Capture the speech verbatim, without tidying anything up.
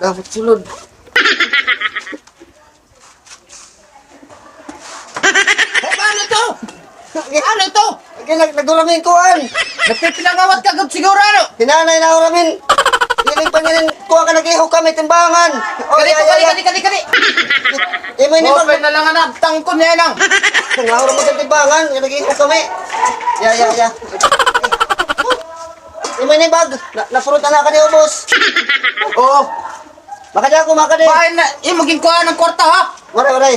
Dapat sulod. Ano to? Ano to? Nag-, nag-, nagdula mi hin kuan. Nagpipinangawat ka gud siguro, ano? Hinanay na ura min. Iling pa niya rin, kuha ka, nag-ihok kami, timbangan. O, kadi, ya, ya, kadi, ya. Kadi, kadi, kadi. Imo ini bag. Okay na lang, anak, tangkon niya, nang. Nahura mo sa timbangan, nag-ihok kami. Ya, ya, ya. Imo ini bag. Na, napurot na ka ni ubos. Oo. Makadi ako, makadi. Bahay na, imo ginkuhaan an kwarta, ha? Waray, waray.